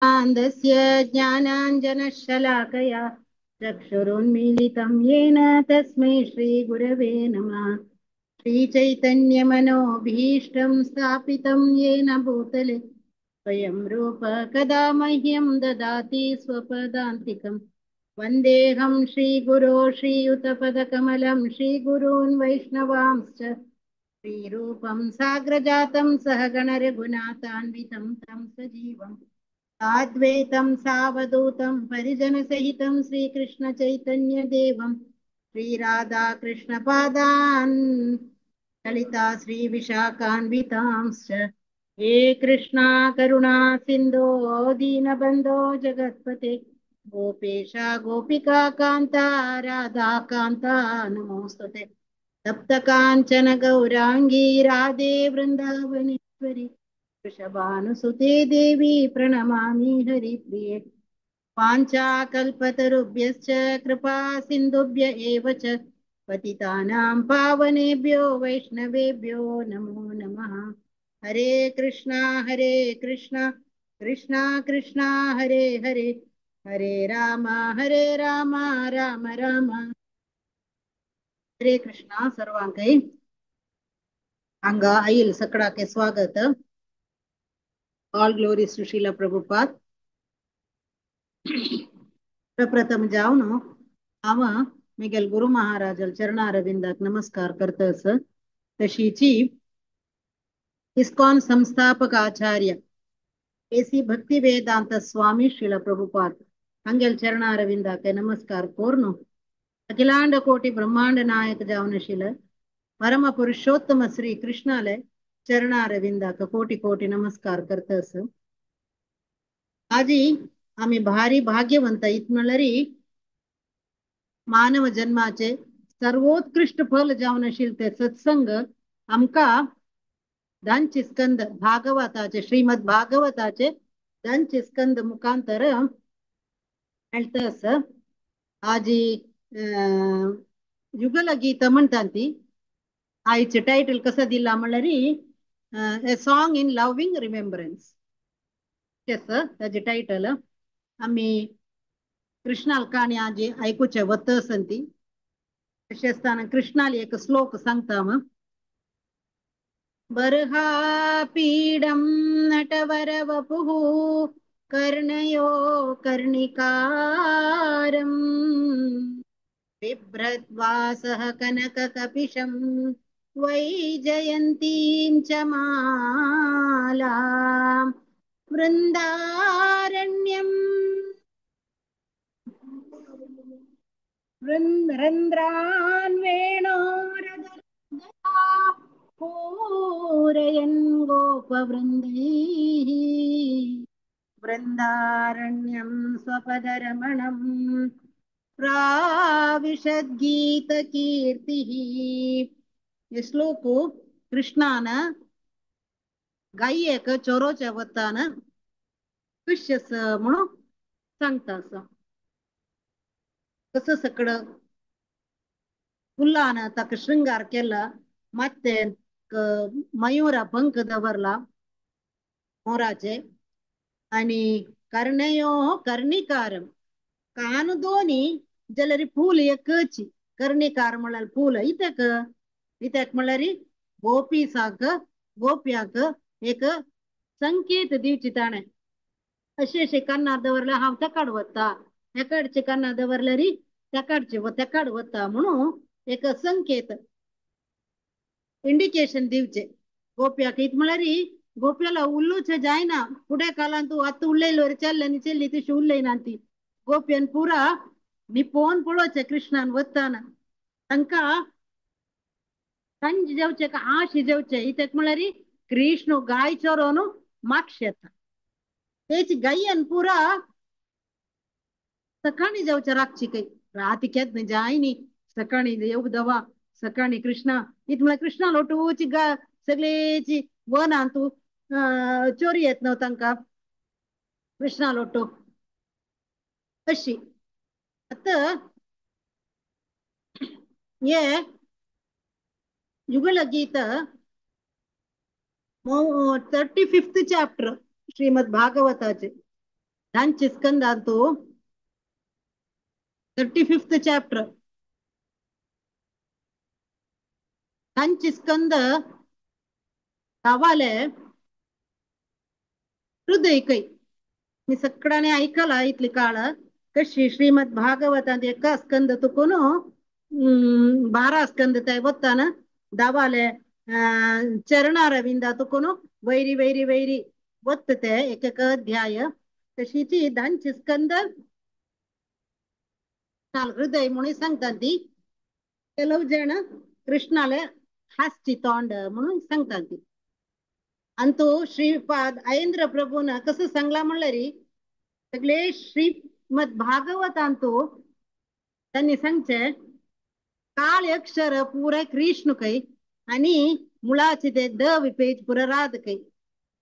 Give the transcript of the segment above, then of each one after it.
आनन्दस्य ज्ञानाञ्जनशलाकया चक्षुरुन्मीलितं येन तस्मै श्रीगुरवे नमः। श्रीचैतन्यमनोभीष्टं स्थापितं येन भूतले स्वयं रूप कदा मह्यं ददाति स्वपदान्तिकं। वन्देऽहं श्रीगुरो श्रीयुतपदकमलं श्रीगुरून् वैष्णवांश्च। श्रीरूपं साग्रजातं सहगणरघुनाथान्वितं तं सजीवम् साद्वैतं सावधूतं परिजनसहितं श्रीकृष्णचैतन्यदेवं श्रीराधाकृष्णपादान् ललिता श्रीविशाखान्वितांश्च। हे कृष्णा करुणा सिन्धो दीनबन्धो जगत्पते गोपेशा गोपिका कान्ता राधाकान्ता नमोऽस्तुते। तप्त काञ्चन गौराङ्गी राधे वृन्दावनेश्वरि वृषभानुसुते देवी प्रणमामि हरिप्रिये। वाञ्छाकल्पतरुभ्यश्च कृपा सिन्धुभ्य एव च पतितानां पावनेभ्यो वैष्णवेभ्यो नमो नमः। हरे कृष्णा कृष्णा कृष्णा हरे हरे, हरे राम राम राम हरे कृष्णा। सर्वांकय हांगा आईल सकडाके स्वागत। All glories to Srila Prabhupada. प्रप्रथम जावन हांव मिगेल गुरु महाराजाल चरणारविंदाक नमस्कार करतस। तशीची इस्कॉन संस्थापक आचार्य एसी भक्ति वेदांत स्वामी श्रील प्रभुपाद हांगेल चरणारविंदाक नमस्कार कोर्नु अखिलांड कोटि ब्रह्मांड नायक जावनशील परम पुरुषोत्तम श्री कृष्णाले चरणारविंदाक कोटि कोटि नमस्कार करतस। आजी आमी भारी भाग्यवंत इत म्हणल्यार मानव जन्माचे सर्वोत्कृष्ट फल जावनशील ते सत्संग आमकां दांचे स्कंद भागवताचे श्रीमद भागवताचे दांचे स्कंद मुखांतर मेळटा। आजी युगल गीत म्हणटा ती आयचे टायटल कसं दिला म्हणल्यार a song in loving remembrance ताजे टायटल। आमी कृष्णाल काणी आजी आयकुचे वत आसंती तशें आसतना कृष्णाल एक श्लोक सांगता। बर्हा पीडं नटवरवपुः कर्णयो कर्णिकारं बिभ्रद्वासः कनककपिशं वैजयन्तीं च मालां वृन्दारण्यं रन्ध्रान् वेणोरदरदया पूरयन् गोपवृन्दैः वृन्दारण्यं स्वपदरमणं प्राविशद्गीतकीर्तिः। हे श्लोक कृष्णान गायेक चोरोच्या वतान खुश म्हणून सांगता। कसं सगळं फुलान ताका शृंगार केला, माते मयुरा पंख दवरला मोराचे आणि कर्णयो कर्णिकारम कान दोनी जाल्यार फूल एकची कर्णिकार म्हळ्यार फूल इत्याक इत्याक म्हळ्यार गोपीसाक गोप्याक एक संकेत दिवची ताणें अशें अशें कान्नार दवरल्यार हांव तेकाड वता, हेकाडचे कान्नार दवरल्यार तेकाडचे तेकाड वता म्हणून एक संकेत इंडिकेशन दिवचे गोप्याक। इत म्हळ्यार गोप्याला उल्लूचे जायना फुडें कालान तूं आतां उलयलो चल्ले आनी चल्ली तशी उलयना ती गोप्यान पुरा निपोवन पळोवचें कृष्णान वताना तांकां तांचे जेवचें का आश जेवचें इत्याक म्हळ्यार कृष्ण गाय चोरोन मागशे येता तेची गायन पुरा सकाळी जेवचें रातची काही राती केन्ना जायनी सकाळी येवक दवा सकाळी कृष्णा इत म्हळ्यार कृष्णा लोटूची गा सगळेची वनान तूं चोरी येत न्हू तांकां कृष्णा लोटू अशी। आतां हे युगल गीत 35th chapter Shrimad भागवताचे धांचे स्कंदांतू 35th chapter धांचे स्कंद धावाले हृदय कै मी सगळ्याने ऐकला इतली काळ कशी श्रीमद भागवतांत एका स्कंद तुकून 12 स्कंद ते वताना धावाले चरणारविंदा तुकून वैरी वैरी वैरी वत्तते एक एक अध्याय तशीची धांचे स्कंद हृदय म्हणून सांगतात ती. ಕೆಲವು जण कृष्णाले हासची तोंड म्हणून सांगतात ती. अंतू श्रीपाद ऐंद्र प्रभून कसं सांगला म्हणलं री सगळे श्रीमद भागवतांतू त्यांनी सांगचे काळ अक्षर पुरे कृष्ण कै आणि मुळाचे ते the विपेज पुरा राध कै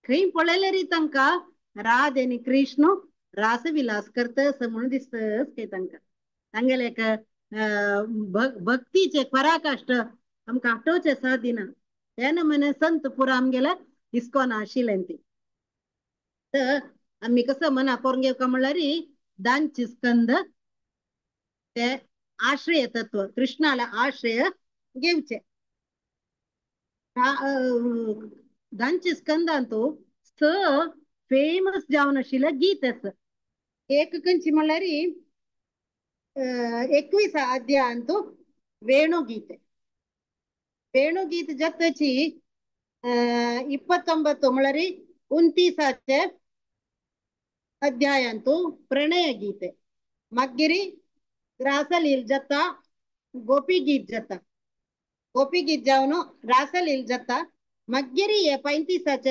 खंय पळयले री तांकां राध आनी कृष्ण रासविलास करत असं म्हणून दिसतच काय तांकां तांगेले एक भक्तीचे पराकाष्ठ आमकां आठोवचे सादिना ते नमुने संत पुरा आमगेले इस्कॉन आशिल्लें ती. तर आमी कसं मना करून घेवका म्हणल्यार दानची स्कंद ते आश्रय तत्व कृष्णाला आश्रय घेवचे. दानची स्कंदांतू स फेमस जावन आशिल्लें गीत आसा. एक खंयची म्हणल्यार 21 अध्यायांतू वेणुगीते. वेणुगीत जतची 29 म्हणल्यार 29 अध्यायांतू प्रणय गीते. मागीर रासलील जाता गोपी गीत जाता. गोपी गीत जावन रासलील जाता. मागीर 35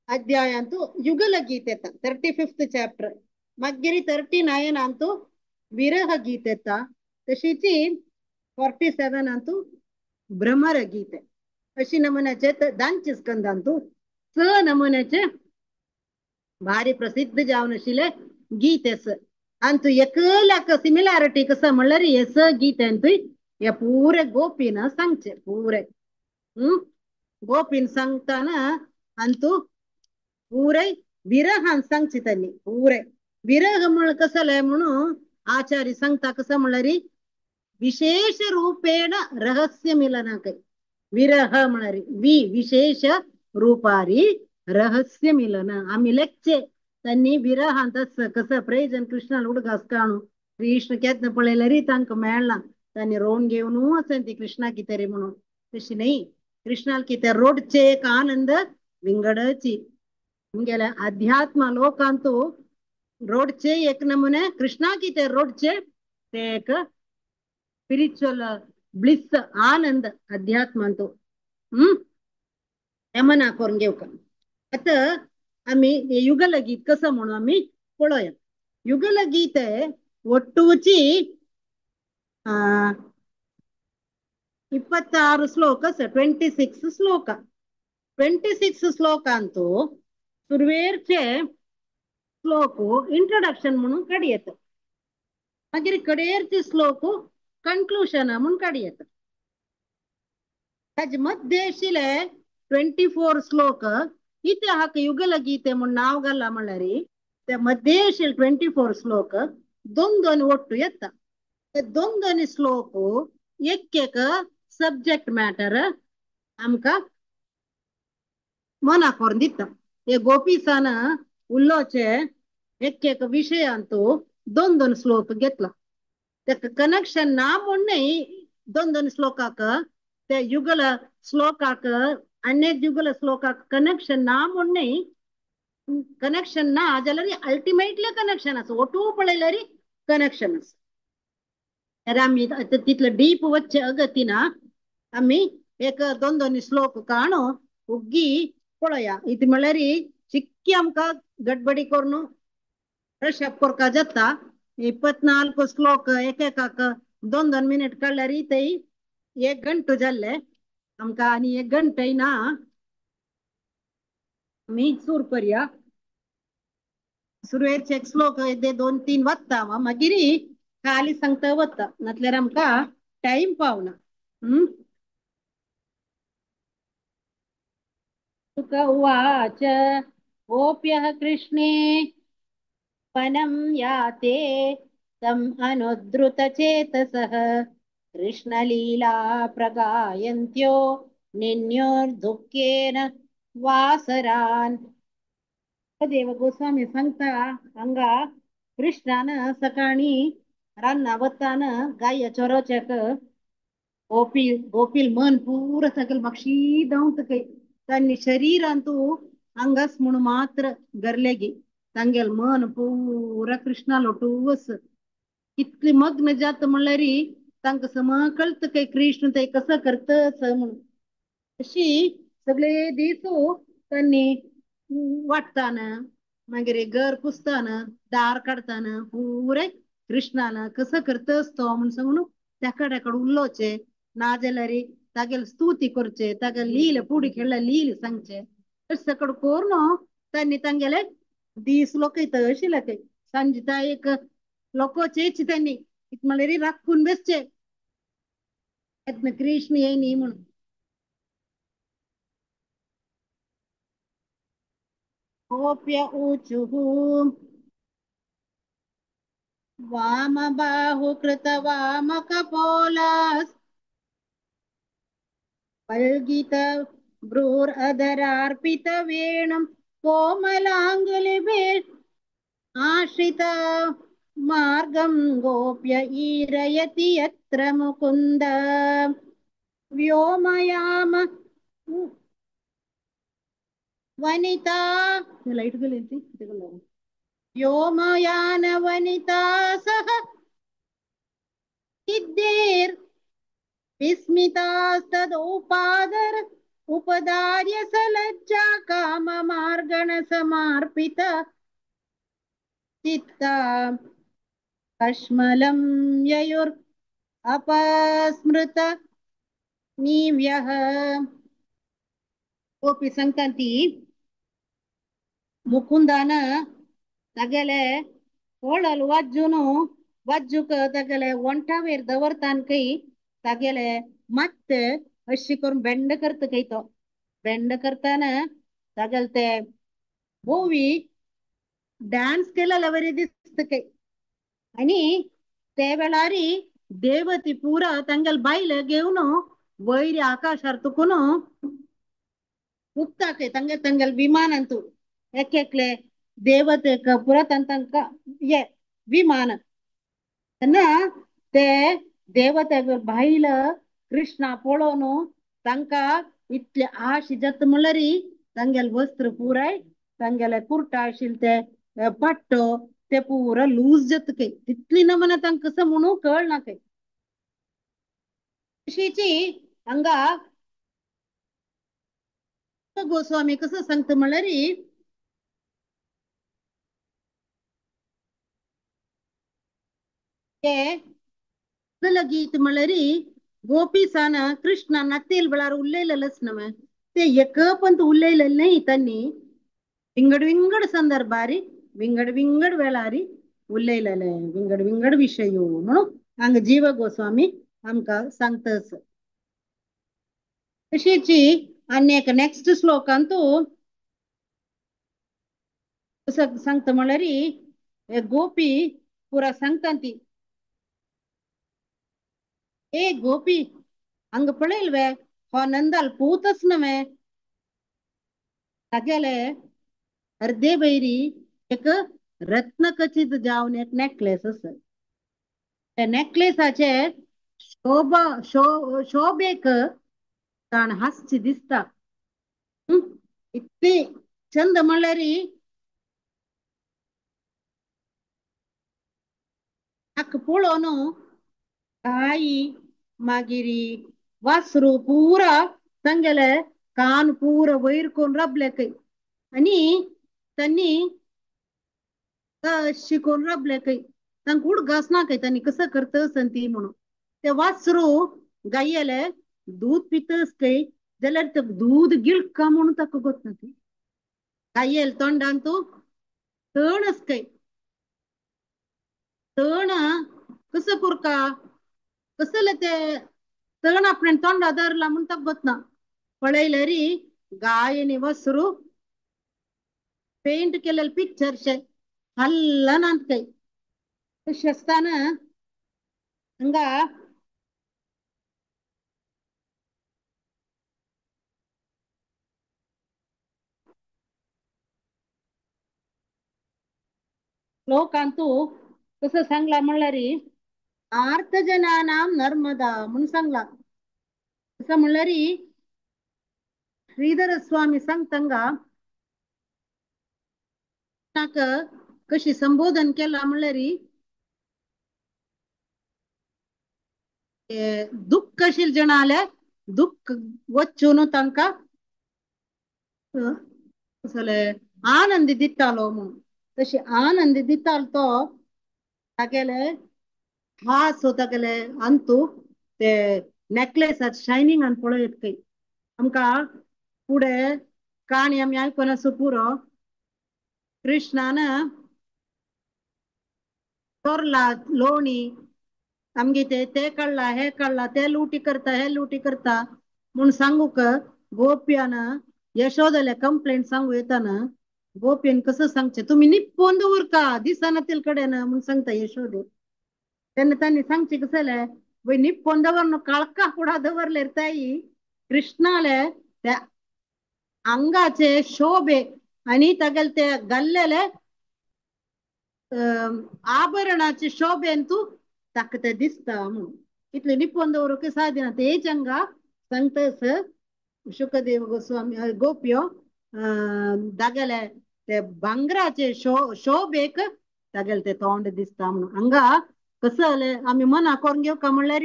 अध्यायांतू युगल गीत येता 35th chapter. मागीर 39 अंतू विरह गीत येता. तशीच 47 अंतू भ्रमर गीते. अशी नमुन्याचे दानचे स्कंदांतू स नमुन्याचे भारी प्रसिद्ध जावन आशिल्ले गीत आसा. अंतू एकल्याक सिमिलॅरिटी कसं म्हणल्यार हे स गीत अंतू हे पुरे गोपीन सांगचे पुरे गोपीन सांगताना अंतू पुरे विरहान सांगचे त्यांनी पुरे विरह म्हण कसले म्हणून आचार्य सांगता कसं म्हणल्यार विशेष रूपेण रहस्य मिलनाक विरह म्हणल्यार विशेष रूपारी रहस्य मिलन. आमी लेखचे त्यांनी विरहांत कसं प्रयोजन कृष्णाला उडगास काणू कृष्ण केन्ना पळयल्यार तांकां मेळना त्यांनी रोवन घेवन वचन ती कृष्णा कितें रे म्हणून. तशी न्ही कृष्णाला कितें रोडचे एक आनंद विंगडची आमगेल्या अध्यात्म लोकांतू रोडचे एक नमुने कृष्णा कितें रोडचे ते एक स्पिरिच्युअल ब्लिस आनंद अध्यात्मांतू मना करून घेवका. आतां आमी युगल गीत कसं म्हणून आमी पळोवया. युगल गीत ಒಟ್ಟುಚಿ 26 ಶ್ಲೋಕ 26 ಶ್ಲೋಕ 26 ಶ್ಲೋಕ ಅಂತೂ सुरवेरचे श्लोक इंट्रोडक्शन म्हणून काडयेत. मागीर कडेरचे श्लोक कंक्लुशन म्हणून काडयेत. ताजे मध्य आशिल्ले 24 श्लोक इथे हाका युगल गीते म्हूण नांव घाला म्हणल्यार ते मध्य आशिल्ले 24 श्लोक दोन दोन ಒಟ್ಟು येता. ते दोन दोन श्लोक एक एक सब्जेक्ट मॅटर आमकां मना करून दिता. हे गोपीसान उलोवचे एक एक विशयांतू दोन दोन श्लोक घेतला. तेका कनेक्शन ना म्हूण न्हय दोन दोन श्लोकाक ते युगल श्लोकाक अनेक युगल श्लोकाक कनेक्शन ना म्हूण न्हय. कनेक्शन ना जाल्यार अल्टिमेटली कनेक्शन आसा. ओटू पळयल्यार कनेक्शन आसा. तर आमी आतां तितले डीप वचचे अगतीना आमी एक दोन दोन श्लोक काणू उग्गी पळोवया. इतलें म्हणल्यार चिक्की आमकां गडबडी करून फ्रेश अप करपा जाता. 24 श्लोक एकेकाक दोन दोन मिनिट काडल्यार ते 1 घंटो जाल्ले आमकां आनी 1 घंटोय ना. आमी सुरू करया. सुरवेरचे एक श्लोक ते 2-3 वत्ता मागीर खाली सांगता वता नातल्यार आमकां टायम पावना. शुक उवाच गोप्यः कृष्णे वनं याते तम् अनुद्रुतचेतसः कृष्णलीला प्रगायन्त्यो निन्योर्दुःखेन वासरान्. देव गोस्वामी सांगता हांगा कृष्णान सकाळी रान्ना वतान गाय चोरोच्याक गोपी गोपील मन पुरा सगळे मातशी धांवत काय तांणी शरीरांतू हांगाच म्हणून मात्र गरलेगी तांगेल मन पुरा कृष्णा लोटूस इतली मग्न जात म्हणल्यार तांकां सम कळत काय कृष्ण ते कसं करतस म्हणून. अशी सगळे दीस त्यांनी वाटताना मागीर घर पुसताना दार काडताना पुरे कृष्णान कसं करतस तो म्हणून सांगून त्याकडे उल्लोचे ना जाल्यार तागेल स्तुती करचे तागेल लील पुडी खेळ्ळ्या लील सांगचे सकड करून त्यांनी तांगेले दीस लोक अशी लागे सांजता एक लोकोचेच त्यांनी म्हणल्यार राखून बसचे कृष्ण येई म्हणून. गोप्य ऊचुः वामबाहुकृत वामकपोलास् पल्गित भ्रूरधरार्पित वेणुं कोमलाङ्गुलिभिर् आश्रित मार्गं गोप्य ईरयति यत्र मुकुन्द व्योमयाम वनिता लाइट व्योमयान वनिता सह सिद्धिर् विस्मितास्तदोपादर उपदार्य सलज्जा काम मार्गण समार्पित चित्ता कश्मलं ययुर् अपस्मृत नीव्यः. गोपी सांगता ती मुकुंदान तागेले कोळल वाजून वाजूक तागेले वंठावेर दवरतान काही तागेले मात्ते अशी करून बेंड करता काही तो बेंड करताना तागेले ते बोवी डान्स केलेले वरी दिसता काही आणि ते वेळारी देवती पुरा तांगेले बायल घेवन वयर आकाशार तुकून उगता काय तांगे तांगेले विमानांतू एक एकले देवतेक पुरा तांकां ये विमान तेन्ना ते देवते बायल कृष्णा पळोवन तांकां इतले आश जाता म्हणल्यार तांगेले वस्त्र पुराय तांगेले कुर्टा आशिल्ले ते पट्टो ते पुरा लूज जाता काय तितली नमना तांकां कसं म्हणून कळना काय. अशीची हांगा गोस्वामी कसं सांगता म्हणल्यार ते गीत म्हणल्यार गोपी सान कृष्णा नातेल वेळार उलयलेलेच न्हय ते एक पंत उलयलेले न्हय त्यांनी विंगड विंगड संदर्भारी विंगड विंगड वेळारी उलयलेले विंगड विंगड विषय म्हणून हांगा जीव गोस्वामी आमकां सांगतस. तशीच आनी एक नेक्स्ट श्लोकांतू सांगता म्हणल्यार गोपी पुरा सांगता ती ए गोपी हांगा पळयल वे हो नंदाल पूतच न्हय तागेले अर्दे वयरी एक रत्न खचित जावन एक नेकलेस आसा त्या नेकलेसाचे शोभा शोभेक ताण हासची दिसता इतली चंद म्हणल्यार ताका पळोवन गाई मागीर वासरू पुरा तांगेले कान पुरा वयर करून राबले खंय आनी त्यांनी शिकोवन राबले खंय तांकां उडगास ना खंय तांणी कसं करतस ती म्हणून. ते वासरू गायेले दूध पितस खंय जाल्यार ते दूध गिळका म्हणून ताका गोत ना ती गायेल तोंडान तूं तण खंय तण कसं कुरका कसले ते तण आपणे तोंडा धरला म्हूण ताका गोत ना. पळयल्यार गाय आनी वासरू पेंट केलेले पिक्चरशे हल्लनात खंय. तशें आसतना हांगा श्लोकांतू कसं सांगला म्हणल्यार आर्तजनानां नर्मदा म्हणून सांगला. कसं म्हणल्यार श्रीधर स्वामी सांगतांगा कशी संबोधन केला म्हणल्यार दुःख अशील जण आले दुःख वचून तांकां आनंद दितालो म्हणून. तशी आनंद दितालो तो तागेले हास तागेले अंतू ते नेकलेस शायनिंग आनी पळयत खंय. आमकां फुडें काणी आमी आयकून आसूं पुरो. कृष्णान चोरला लोणी आमगे ते ते काडला हे काडला ते लुटी करता हे लुटी करता म्हूण सांगूक गोप्यान यशोदाले कंप्लेंट सांगू येताना गोप्यान कसं सांगचें तुमी निप्पोवन दवरता दिसना तेल कडेन म्हूण सांगता यशोदे. तेन्ना तांणी सांगचें कसं जालें वय निप्पोवन दवर काळका फुडा दवरले ताई कृष्णाले त्या अंगाचे शोभे आणि तागेले ते घाल्लेले आभरणाचे शोभेन तूं ताका ते दिसता म्हणून. इतले निपोवन दवरूंक सादिना तेच हांगा सांगता शुकदेव गोस्वामी गोप्यो तागेले ते भांगराचे शोभेक तागेले ते तोंड दिसता म्हणून. हांगा कसं जालें आमी मना करून घेवका म्हणल्यार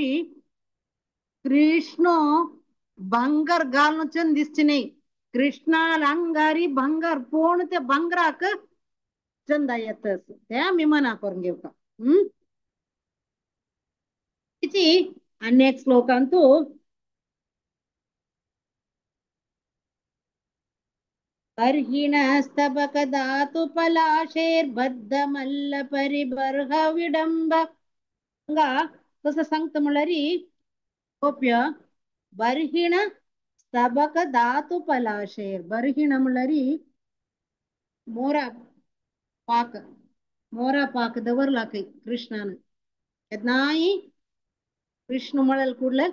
कृष्ण भांगर घालून चंद दिसचे न्ही. कृष्णाल अंगारी भांगर पोण ते भांगराक चंदा येता ते आमी मना करून घेवका. आनी एक श्लोकांतू अर्हिणस्तबक धातु पलाशेर्बद्धमल्ल परिबर्ह विडंब. हांगा कसं सांगता म्हणल्यार गोप्य बर्हिण स्तबक धातु पलाशेर. बर्हिण म्हणल्यार मोरा पाक. मोरा पाक दवरला खंय कृष्णान. केन्नाय कृष्ण म्हळ्यार कुडले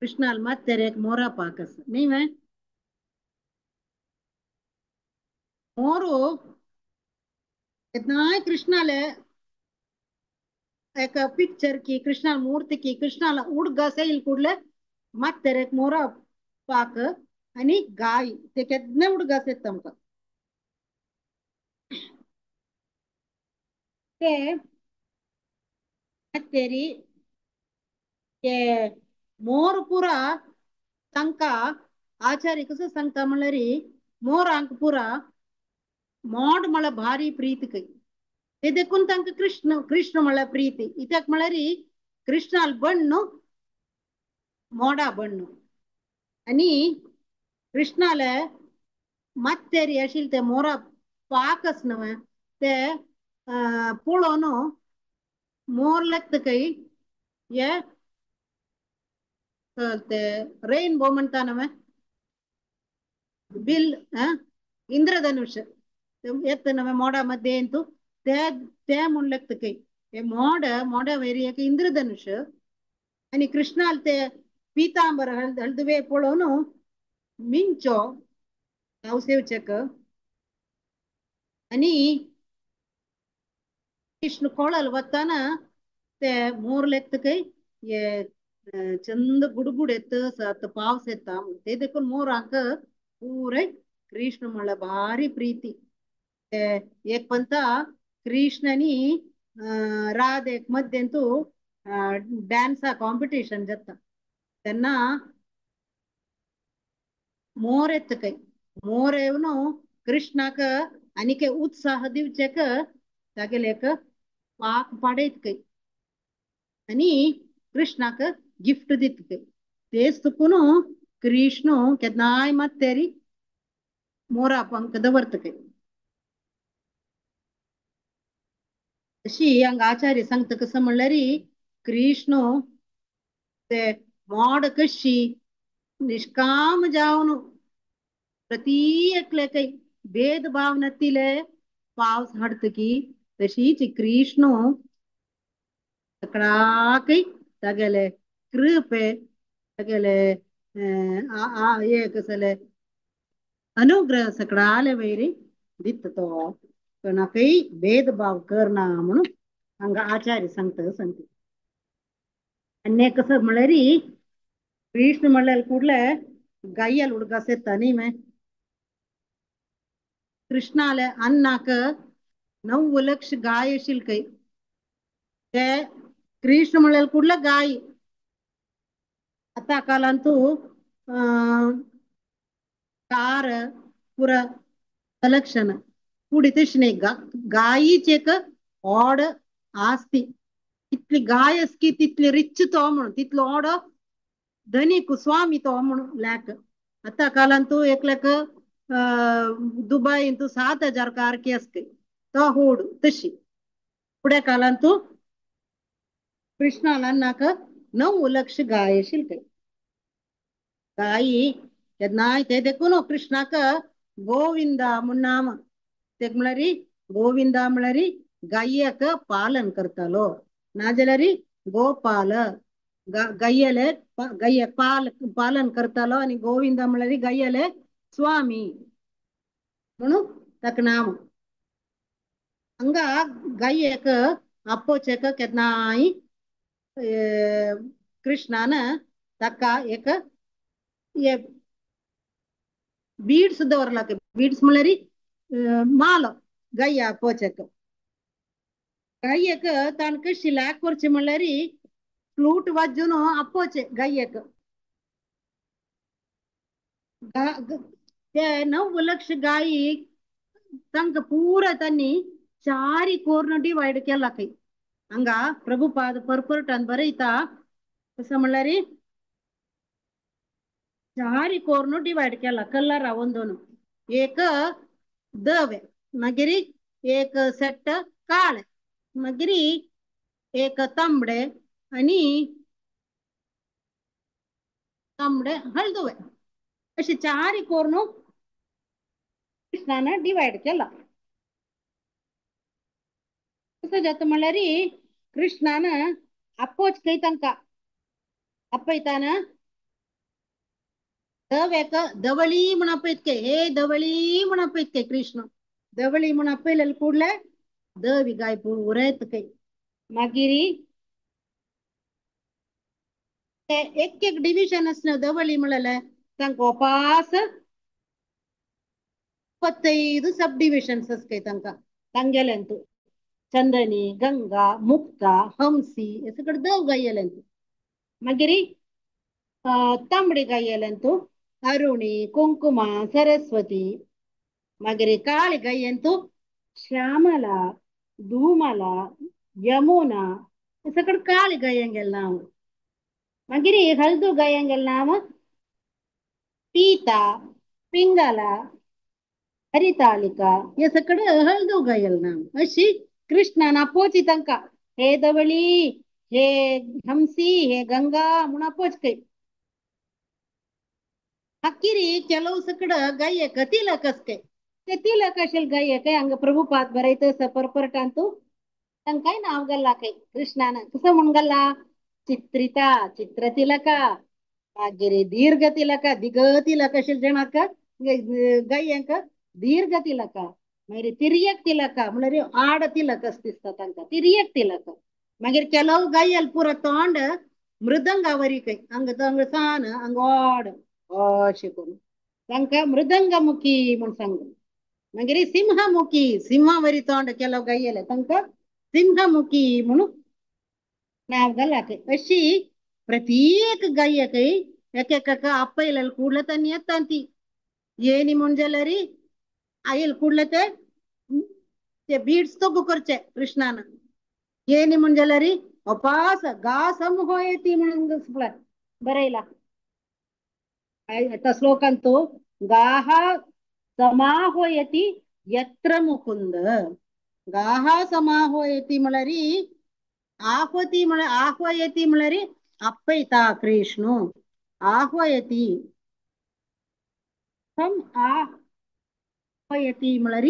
कृष्णाल मात्तेर एक मोरा पाक आसा न्ही वे. मोरो केन्नाय कृष्णाले एक पिक्चर की कृष्णा मूर्ती की कृष्णाला उडगा सैल कुडले मात्तेर एक मोरा पाक आनी गाय ते केन्ना उडगास येता आमकां. ते मात्तेरी ते मोर पुरा तांकां आचार्य कसं सांगता म्हणल्यार मोरांक पुरा मोड म्हळ्यार भारी प्रीती खंय. ते देखून तांकां कृष्ण कृष्ण म्हळ्यार प्रीती. कित्याक म्हळ्यार कृष्णाल बण्ण मोडा बण्ण आनी कृष्णाले मात्तेरी आशिल्ले ते मोरा पाकच न्हय ते पळोवन मोर लागता खंय हे ते रेनबो म्हणटा न्हय बिल इंद्रधनुष येता न्हय मोडा मध्येंतू ते ते म्हूण लागता खंय. हे मोड मोडा वयर एक इंद्रधनुष आनी कृष्णाल ते पीतांबर हळदुवे पळोवन मिंचो पावस येवचेक आनी कृष्ण कोळल वतना ते मोर लागता खंय हे चंद गुडगुड येत आतां पावस येता ते देखून मोरांक पुराय कृष्ण म्हळ्यार भारी प्रीती. एक पंता कृष्ण आनी राधेक मध्येंतू डान्सा कॉम्पिटिशन जाता तेन्ना मोर येता खंय. मोर येवन कृष्णाक आनीक उत्साह दिवचेक तागेले एक पाक पाडयत खंय आनी कृष्णाक गिफ्ट दिता खंय. तेच तुकून कृष्ण केन्नाय मात्तेरी मोरा पंक दवरता खंय. अशी हांगा आचार्य सांगता कसं म्हणल्यार कृष्ण ते मोड कशी निष्काम जावन प्रती एकले काही भेदभाव नतिले पावस हाडतकी तशीच कृष्ण सगळ्याकय तागेले कृपे तागेले हे कसले अनुग्रह सगळ्याले वयर दिता तो कोणाकय भेदभाव करना म्हणून हांगा आचार्य सांगता सांगता. आनी कसं म्हळ्यार कृष्ण म्हणल्यार कुडले गायल उडकास येता न्ही मे कृष्णाले अन्नाक 9 लक्ष गाय आशिल्ली खंय ते कृष्ण म्हणल्यार कुडले गाय आतां कालांतू कार पुरा कलेक्शन कुडी तशी न्ही गायीच एक ऑड आस्ती इतली गाय आसकी तितली रिच तो म्हणून तितलो ऑड धनीक स्वामी तो म्हणून लॅक. आतां कालांतू एकल्याक दुबाय 7000 कार की आसते तो होड तशी फुडें कालांतू कृष्णाला नाक 9 लक्ष गाय आशिल्ली गायी केन्नाय ते देखून कृष्णाक गोविंदा म्हूण नाम ते म्हळ्यार गोविंदा म्हळ्यार गायक पालन करतालो नाजाल्यार गोपाल गायले गाय पालन करतालो आनी गोविंदा म्हळ्यार गायले स्वामी म्हणून ताका नाम. हांगा गायक आपोवचेक केन्नाय कृष्णान ताका एक बीड्स दवरला बीड्स म्हळ्यार मालो गाय आपोवचेक गायक ताण कशी लाक करचे म्हळ्यार फ्लूट वाजून आपोवचे गायक ते 9 लक्ष गायी तांकां पुरा तांणी चारी कोर्न डिवायड केला खंय. हांगा प्रभुपाद परपरटान बरयता कसं म्हळ्यार चारी कोर्न डिवायड केला कलरा ಒಂದೊಂದು एक दवे मागीर एक सेट काळे मागीर एक तांबडे आनी तांबडे हळदुवे अशे चारी कोर्न कृष्णान डिवायड केला. कसं जाता म्हळ्यार कृष्णान आपोवच खंय तांकां आपयताना दव्याक धवळी म्हण आपयत काय हे धवळी म्हण आपयत काय कृष्ण धवळी म्हण आपयलेले ಕೂಡಲೇ दवी गाय पुरा येता खंय. मागीर एक एक डिविजन आसना धवळी म्हणलें तांकां उपास 35 सब डिविजन्स आसता तांकां तांगेल्यांतू चंदनी गंगा मुक्ता हंसी हे सगळे दव गायेल्यांतू. मागीर तांबडी गायेल्यांतू अरुणी कुंकुमा सरस्वती मागीर काळी गायेंतू श्यामला धूमला यमुना हे सगळे काळी गायंगेल नाव. मागीर हळदू गायंगेल नाव पीता पिंगला हरितालिका हे सगळे हळदू गायल नाव. अशी कृष्णान आपोवची तांकां हे धवळी हे हंसी हे गंगा म्हूण आपोवच खंय. मागीर ಕೆಲವು सगळं गायक तिलक आसते ते तिलक आशिल्ले गायक हांगा प्रभुपाद बरयता परपरटांतू तांकांय नांव घाल्ला खंय कृष्णान कसो म्हूण घाल्ला चित्रिता चित्र तिलका मागीर दीर्घ तिलका दिग तिलक आशिल्ले जाणाक गायांक दीर्घ तिलका मागीर तिर्यक तिलका म्हळ्यार आड तिलक अशें दिसता तांकां तिर्यक तिलक. मागीर ಕೆಲವು गायल पुरा तोंड मृदंगावरी खंय हांगा हांगा सान हांगा वाड अशें करून तांकां मृदंगमुखी म्हूण सांग. मागीर सिंहमुखी सिंहावरी तोंड ಕೆಲವು गायले तांकां सिंहमुखी म्हणून नाव घाला खंय. अशी प्रत्येक गायकय एकेकाक आपयलेले ಕೂಡಲೇ तांणी येता ती येनी म्हूण जाल्यार आयल ಕೂಡಲೇ ते बीड्स तोगू करचे कृष्णान येनी म्हूण जाल्यार अपास गा समूह येती म्हणून बरयला आता श्लोकांतू गाः समाहोयति यत्र मुकुंद गाः समाहोयति म्हळ्यार आह्वती म्हळ्यार आह्वयति म्हळ्यार आपयता कृष्ण आह्वयति सम आह्वयति म्हळ्यार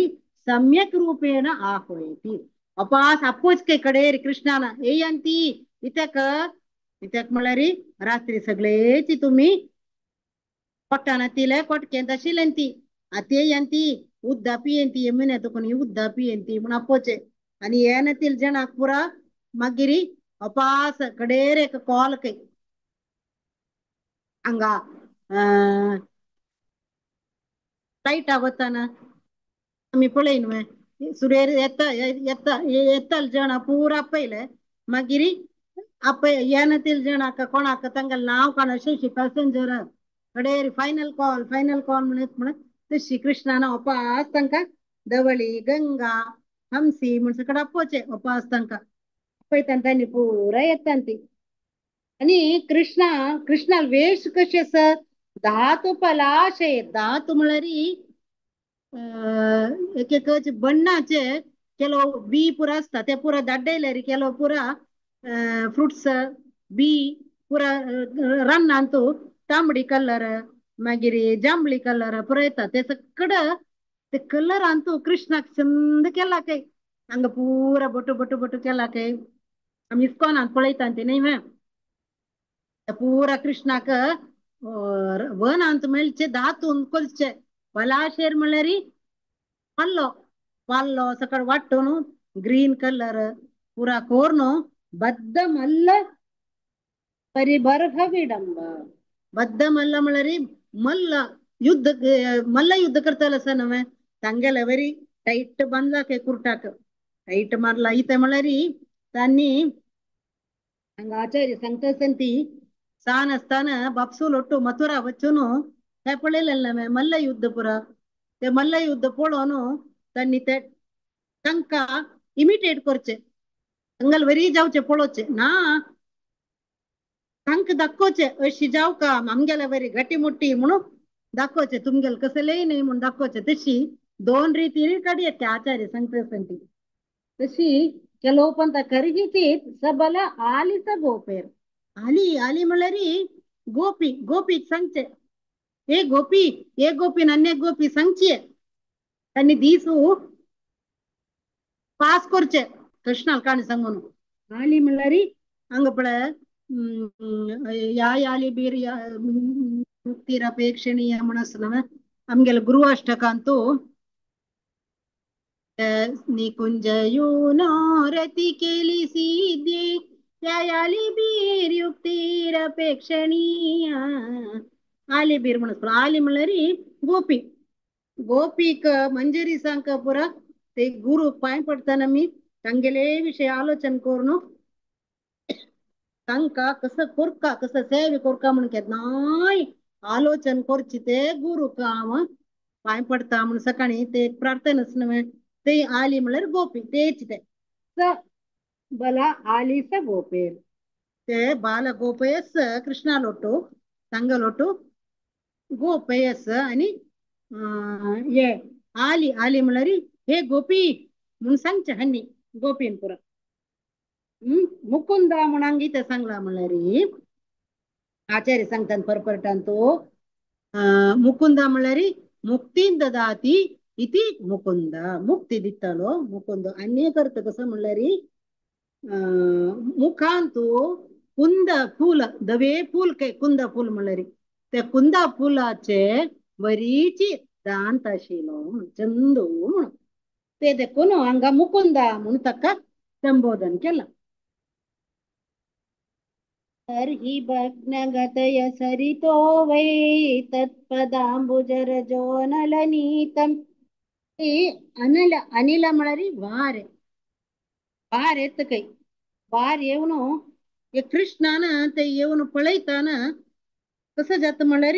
सम्यक रूपेण आह्वयति. अपास आपोच के कडेर कृष्णान येयंती इत्याक इत्याक म्हळ्यार रात्री सगळेची तुमी कोट्टान तिले कोटकेंत आशिल्लें ती आतां येयंती उद्दा पियेंती यमुने तुका उद्दा पियेंती म्हूण आपोवचें. आनी येनातील जणांक पुरा मागीर अपास कडेर एक कॉल कै हांगा लायटा वतना आमी पळय न्हय सुर्यर येता येता येतल जण पुरा आपयले मागीर आपय येनातील जणांक कोणाक तांगेलें नांव काण अशें पॅसेंजर कडेर फायनल कॉल फायनल कॉल म्हणत म्हणत तशी कृष्णान अपास तांकां धवळी गंगा हंसी म्हण सकड आपोवचें अपास तांकां आपयता तांणी पुरा येता ती. आनी कृष्णा कृष्णा वेश कशें आसा धातू पलाशे धातू म्हळ्यार एक एक बण्णाचे ಕೆಲವು ಬಿ ಪೂರ आसता ते पुरा दाड्डयल्यार ಕೆಲವು ಪೂರ फ्रुट्स बी पुरा रान्नांतू तांबडी कलर मागीर जांबळी कलर पुरा येता ते सगळं ते कलर अंतू कृष्णाक चंद केला काय हांगा पुरा बटू बटू बटू केला काय आमी इस्कॉनांत पळयता ते न्ही मॅम पुरा कृष्णाक वनांत मेळचे धातून कोलचे पलाशेर म्हळ्यार पल्लो पल्लो सकळ वाटून ग्रीन कलर पुरा कोर्न बद्द मल्ल परिबर्ह विडंब बद्द मल्ल म्हळ्यार मल्ल युद्ध मल्ल युद्ध करताले आसा न्हय तांगेले वरी टायट बांदला काय कुर्टाक टायट मारला इथे म्हळ्यार तांणी हांगा आचार्य सांगता ती सान आसतना बापसूल ಒಟ್ಟು मथुरा वचून हे पळयलें न्हय मल्ल युद्ध पुरा ते मल्ल युद्ध पळोवन तांणी ते तांकां इमिटेट करचे हांगाल वरी जावचे पळोवचे ना तांकां दाखोवचे अशी जावका आमगेल्या वरी घटी मुट्टी म्हणून दाखोवचे तुमगेले कसलेय न्हय म्हूण दाखोवचे. तशी दोन रितीन काडयेत ते आचार्य सांगता ती. तशी ಕೆಲವು ಪಂತ ಕರಗಿತಿ सबल आलिस गोपेर आली आली म्हळ्यार गोपी गोपीक सांगचे हे गोपी हे गोपी नन्हे गोपी सांगची तांणी दीसू पास करचे कृष्णाल काणी सांगून. आली म्हळ्यार हांगा पळय या याली बीर मुक्तिरपेक्षणीय म्हण आसना आमगेले गुरु अष्टकांतू निकुंजयूनो रती केली सिद्धी याली बीर युक्तिरपेक्षणीय आली बीर म्हणून आली म्हळ्यार गोपी गोपीक मंजरी सांग पुरा ते गुरु पांय पडताना मी तांगेले विषय आलोचन करून तांकां कसं कोरका कसं सेवे कोरका म्हण केन्नाय आलोचन करची ते गुरुक हांव पांय पडता म्हण सकाळी ते प्रार्थनाच न्हय ते आली म्हळ्यार गोपी तेच ते स बला आलिस गोपेर ते बाल गोपयस कृष्णालोटू तांगलोटू गोपयस आनी हे आली आली म्हळ्यार हे गोपी म्हूण सांगचे हन्नी गोपीन पुरा मुकुंद म्हूण हांगा इतें सांगला म्हळ्यार आचार्य सांगतात परपरटान तो मुकुंद म्हळ्यार मुक्तीन ददाती इति मुकुंद मुक्ती दितलो मुकुंद आनी एक अर्थ कसो म्हळ्यार मुखांतू कुंद फूल दवे फूल काय कुंद फूल म्हळ्यार त्या कुंदा फुलाचे वरीची दांत आशिल्लो चंदू म्हणून ते देखून हांगा मुकुंदा म्हणून ताका संबोधन केलां. तर्हि भग्नगतय सरितो वै तत्पदाम्बुजरजोनलनीतम्. अनिल अनिल म्हळ्यार वारे वार येता काय वार येवन हे कृष्णान ते येवन पळयताना कसं जाता म्हळ्यार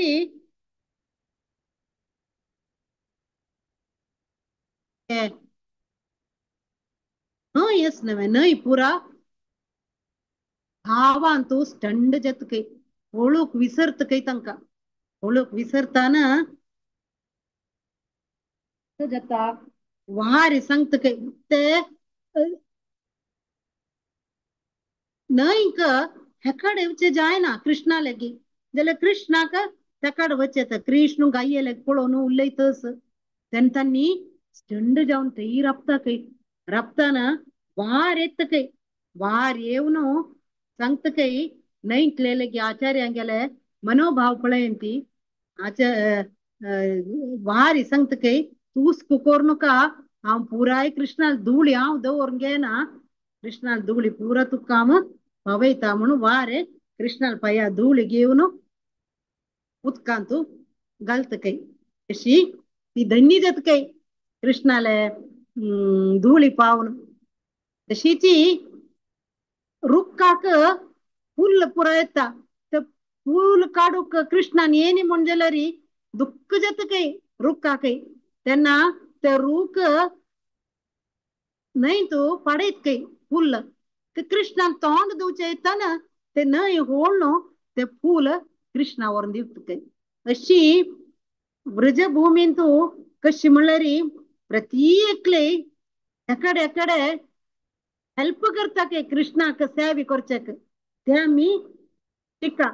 न्हय येस न्हय न्हय पुरा भावांतू स्टंड जाता काय ओळख विसरता काय तांकां ओळख विसरताना जाता वारे सांगता काय ते न्हंयक हेकड येवचें जायना कृष्णा लागी जाल्यार कृष्णाक तेकाड वचें येता. कृष्ण गाये लागी पळोवन उलयतच तेन्ना तांणी स्टंड जावन थंय राबता खंय राबताना वार येता खंय वार येवन सांगता खंय न्हंयतले की आचार्यांगेले मनोभाव पळयन ती आचार वारी सांगता खंय तूं करू नका हांव पुराय कृष्णाल धुळी हांव दवरून घेना कृष्णाल धुळी पुरा तुका हांव पावयता म्हणून वारे कृष्णाल पाया धुळी घेवन उदकांत घालता खंय अशी ती धन्य जाता खंय कृष्णाले धुळी पावन. तशीच रुखाक फुल पुरा येता ते फूल काडूक कृष्णान येनी म्हण जाल्यार दुख्ख जाता खंय रुखाकय तेन्ना ते रूख न्हंय तूं पडयत खंय फुल ते कृष्णान तोंड दिवचें येता ना ते न्हंय होळ्ळ ते फूल कृष्णा व्हरून दिवता खंय. अशी व्रजभूमींतू कशी म्हणल्यार प्रति एकले एकडे एकडे हेल्प करता के कृष्णाक सेवे करच्याक ते आमी शिका.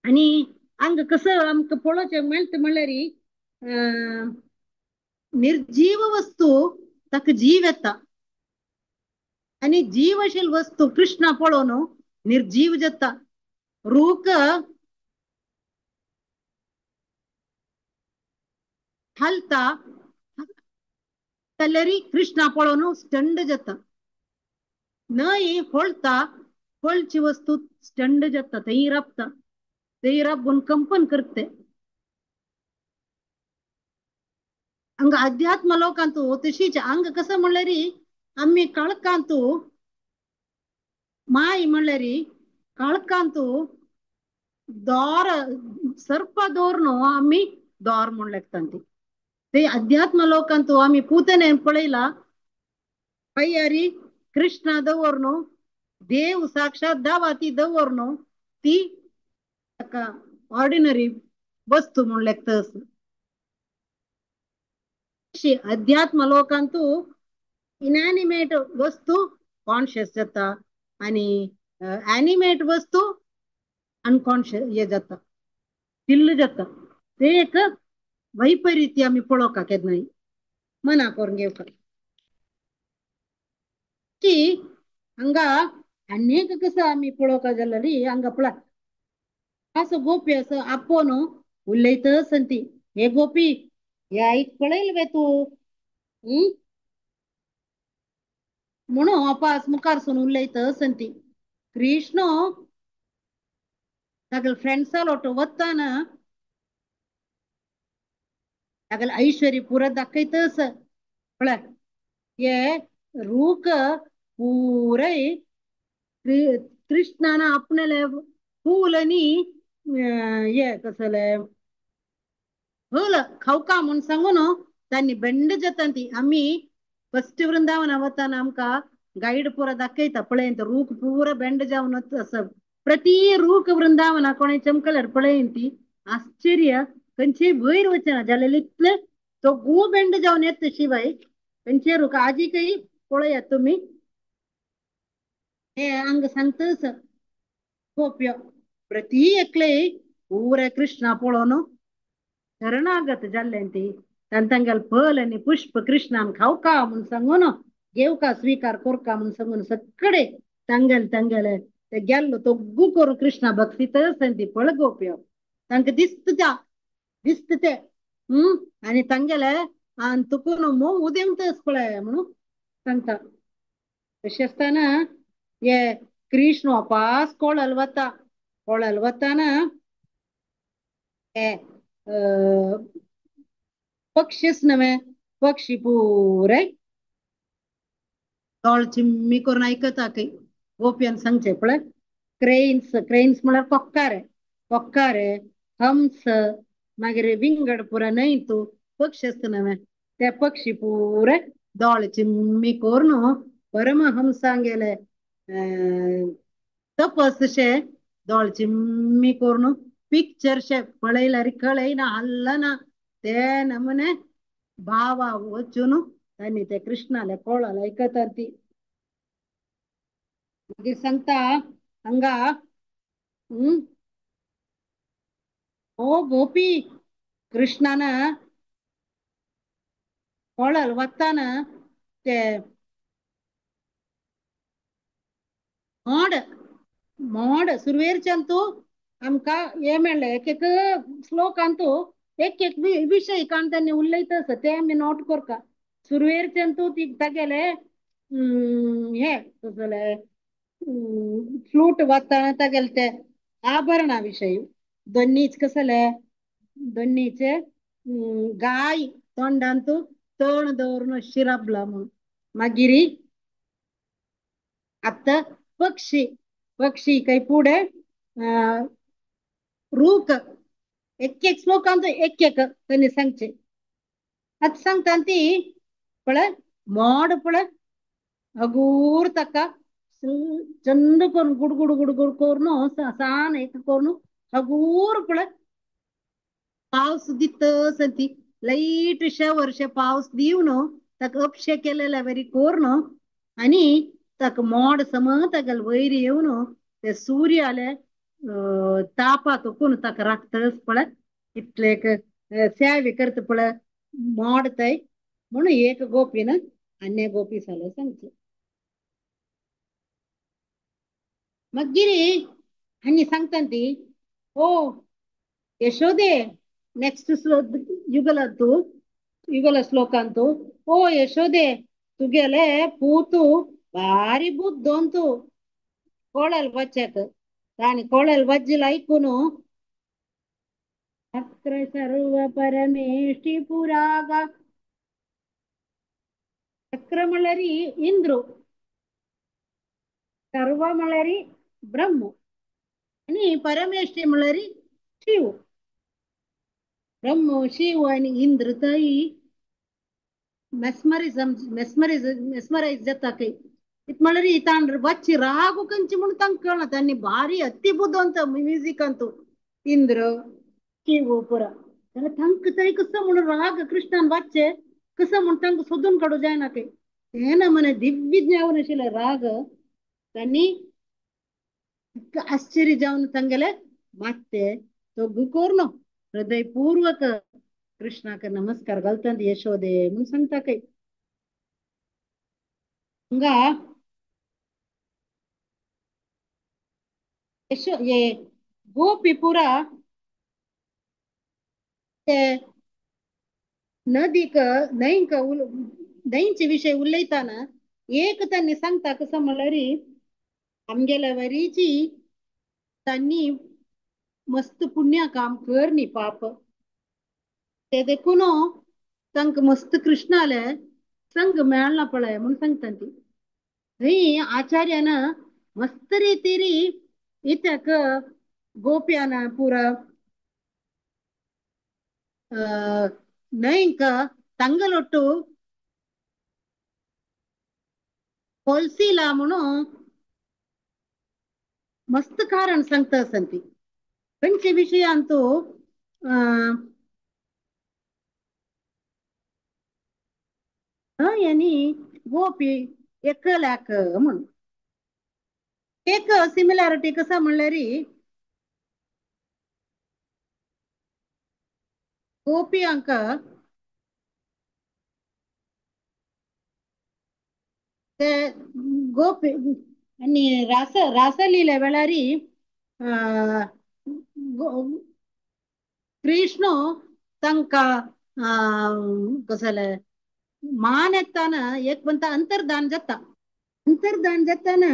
आनी हांगा कसो आमकां पळोवचें मेळटा म्हणल्यार निर्जीव वस्तू ताका जीव येता आनी जीवशील वस्तू कृष्णा पळोवन निर्जीव जाता. रूख हालता जाल्यार कृष्णा पळोवन स्टंड जाता. न्हंय होळता होळची वस्तू स्टंड जाता थंय राबता थंय राबून कंपन करते. हांगा अध्यात्म लोकांतू तशीच हांगा कसं म्हणल्यार आमी काळखांतू माय म्हणल्यार काळखांतू दोर सर्प दवरून आमी दोर म्हूण लेखता ती. ते अध्यात्म लोकांतू आमी पुतने पळयला पय्यारी कृष्णा दवरून देव साक्षात दावा ती दवरून ती ताका ऑर्डिनरी वस्तू म्हूण लेखता. अध्यात्म लोकांतू इनॅनिमेट वस्तू कॉन्शियस जाता आनी एनिमेट वस्तू अनकॉन्शियस हे जाता किल्ल जाता. ते एक वैपरीत्य आमी पळोवपाक केन्नाय मना करून घेवपाक. हांगा आनीक कसो आमी पळोवपाक जाल्यार हांगा पळय असो गोपी असो आपोवन उलयतच ती हे गोपी हे आईक पळयल वे तूं म्हणून अपास मुखार सून उलयतच ती. कृष्ण तागेले फ्रेंड्सा लोट वताना तागेले ऐश्वर्य पुरा दाखयतच पळय हे रूख पुराय कृष्णान आपणाले फूल आनी हे कसले फूल खावका म्हूण सांगून तांणी बेंड जाता ती. आमी फस्ट वृंदावना वताना आमकां गायड पुरा दाखयता पळयन रूख पुरा बेंड जावन असो प्रति रूख वृंदावना कोणे चमकल्यार पळयन ती आश्चर्य खंयचे वयर वचना जाल्यार इतले तो गो बेंड जावन येता शिवाय खंयचे रूख आजी काही पळयात तुमी हे हांगा सांगतच गोप्यो प्रति एकले पुरा कृष्णा पळोवन शरणागत जाल्ले ती तांगेले फल आनी पुष्प कृष्णान खावका म्हूण सांगून घेवका स्वीकार करका म्हूण सांगून सगळे तांगेले तांगेले ते गेल्लो तोग्गू करून कृष्णा भक्तीतच ती पळ गोप्यो तांकां दिसता त्या दिसता ते आनी तांगेले आनी तुकून मोव उदेंतच पळय म्हणून सांगता. तशें आसतना हे कृष्ण वापास कोळल वता कोळल वताना हे पक्षीच नव्हे पक्षी पुराय दोळ चिम्मी करून आयकता खंय गोपयान सांगचें पळय क्रेन्स क्रेन्स म्हळ्यार कोक्कारे कोक्कारे हंस मागीर विंगड पुरा न्हय तूं पक्षी आसता नव्हे ते पक्षी पुराय दोळ चिम्मी करून परमहंसांगेले तपस शे दोळ चिम्मी करून पिक्चर शे पळयल्यार कळयना हल्लना ते नमुने भावा वचून तांणी ते कृष्णाले कोळाला आयकतात ती. मागीर सांगता हांगा ओ गोपी कृष्णान कोळल वताना ते मोड मोड सुरवेरच्यान तूं आमकां हें मेळ्ळें एक एक श्लोकांतू एक एक विशय काण त्यांनी उलयता आसा ते आमी नोट करता. सुरवेरच्यान तूं ती तागेले हे कसले फ्लूट वाजताना तागेले ते आभरणा विशयी दोन्नीच कसले दोन्नीचे गाय तोंडांतू तण दवरून शिरपला म्हणून. मागीर आतां पक्षी पक्षी काही पुढे रूख एक एक श्लोकांत एक एक त्यांनी सांगचे. आतां सांगता ती पळय मोड पळय हगूर ताका चंद करून गुडगुड गुडगुड करून सान एक करून हगूर पळय पावस दितस ती लायट शवर्शे पावस दिवन ताका अपशे केलेल्या वरी करून आनी ताका मोड सम ताका वयर येवन ते सूर्याले तापा तोकून ताका राखतस पळय इतले सेवे करता पळय मोड थंय म्हणून एक गोपीन अन्य गोपी जाले सांगचे. मागीर आनी सांगता ती ओ यशोदे नेक्स्ट युगलांतू युगल श्लोकांतू ओ यशोदे तुगेले पूतू भारी बुद्ध कोळल वचक ताणी कोळल वज्जल ऐकून अत्र सर्व परमेष्टि पुराग चक्रमळरी इंद्ರು सर्वमळरी ब्रह्म आणि परमेष्टि म्हळ्यारी शिव. ब्रह्म शिव आणि इंद्र तई मेस्मरिझम मेस्मरायज जाता काही it म्हळ्यार ताण वच्ची रागು कंची म्हणून तांकां कळना तांणी भारी अति बुद्ध म्युझिक अंतू इंद्र शिव पुरा जाल्यार तांकां थंय कसो म्हणून राग कृष्णान वाचचे कसो म्हूण तांकां सोदून काडूं जायना काही तें ना म्हणे दिव्य ज्ञान आशिल्लें राग तांणी आश्चर्य जावन तांगेले मात्ते तो करून हृदयपूर्वक कृष्णाक नमस्कार घालता यशोदे म्हणून सांगता काही. हांगा यशो हे गोपी पुरा ते नदीक न्हंयक न्हंयचे विशय उलयताना एक त्यांनी सांगता कसं म्हणल्यार आमगेल्या वरीची त्यांनी मस्त पुण्य काम कर न्ही पाप ते देखून तांकां मस्त कृष्णाले संग मेळना पळय म्हणून सांगता ती. थंय आचार्यान मस्त रितीरी इत्याक गोप्यान पुरा न्हंयक ತಂಗಲೊಟ್ಟು होलसीला म्हणून मस्त कारण सांगता आसा ती. खंयचे विशयांतू आनी गोपी एकल्याक म्हणून एक सिमिलॅरिटी कसा म्हणल्यार गोपियांक ते गोपी आनी रास रासलीले वेळारी कृष्ण तांकां कसले मान येताना एक म्हणटा अंतर्धान जाता. अंतर्धान जाताना